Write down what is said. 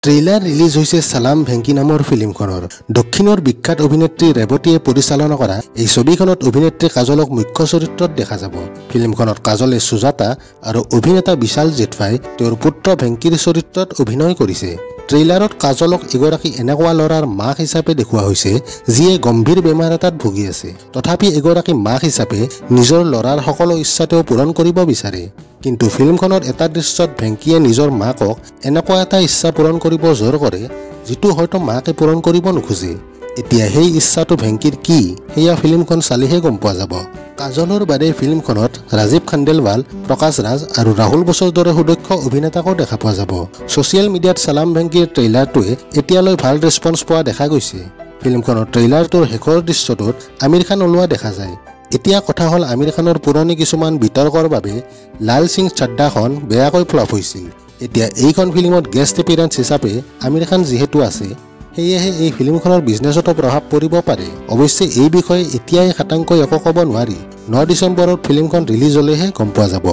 Trailer release হৈছে চালাম ভেংকি নামৰ ফিল্মখনৰ। দক্ষিণৰ বিখ্যাত অভিনেত্ৰী ৰেৱতীয়ে পৰিচালনা কৰা এই ছবিখনত অভিনেত্ৰী কাজলক মুখ্য চৰিত্ৰত দেখা যাব। ফিল্মখনত কাজলে সুজাতা আৰু অভিনেতা বিশাল জেঠৱাই তেওঁৰ পুত্ৰ ভেংকিৰ চৰিত্ৰত অভিনয় কৰিছে। ট্ৰেইলাৰত কাজলক এগৰাকী এনেকুৱা ল'ৰাৰ মাক হিচাপে দেখুওৱা হৈছে যিয়ে গম্ভীৰ বেমাৰ এটাত ভুগি আছে, তথাপি এগৰাকী মাক হিচাপে নিজৰ ল'ৰাৰ সকলো ইচ্ছা তেওঁ পূৰণ কৰিব বিচাৰে। কিন্তু ফিল্মখনৰ এটা দৃশ্যত ভেংকিয়ে নিজৰ মাকক এনেকুৱা এটা ইচ্ছা পূৰণ কৰিব জোৰ কৰে যিটো হয়তো মাকে পূৰণ কৰিব নোখোজে। এতিয়া সেই ইচ্ছাটো ভেংকিৰ কি সেয়া ফিল্মখন চালেহে গম পোৱা যাব। কাজলৰ বাদে ফিল্মখনত ৰাজীৱ খাণ্ডেলৱাল, প্ৰকাশ ৰাজ আৰু ৰাহুল বোসৰ দৰে সুদক্ষ অভিনেতাকো দেখা পোৱা যাব। ছ'চিয়েল মিডিয়াত চালাম ভেংকিৰ ট্ৰেইলাৰটোৱে এতিয়ালৈ ভাল ৰেছপন্স পোৱা দেখা গৈছে। ফিল্মখনৰ ট্ৰেইলাৰটোৰ শেষৰ দৃশ্যটোত আমিৰ খান ওলোৱা দেখা যায়। এতিয়া কথা হ'ল আমিৰ খানৰ পুৰণি কিছুমান বিতৰ্কৰ বাবে লাল সিং চাড্ডাখন বেয়াকৈ ফ্লপ হৈছিল। এতিয়া এইখন ফিল্মত গেষ্ট এপিয়াৰেঞ্চ হিচাপে আমিৰ খান যিহেতু আছে, সেয়েহে এই ফিল্মখনৰ বিজনেছতো প্ৰভাৱ পৰিব পাৰে। অৱশ্যে এই বিষয়ে এতিয়াই খাটাংকৈ একো ক'ব নোৱাৰি। 9 ডিচেম্বৰত ফিল্মখন ৰিলিজ হ'লেহে গম পোৱা যাব।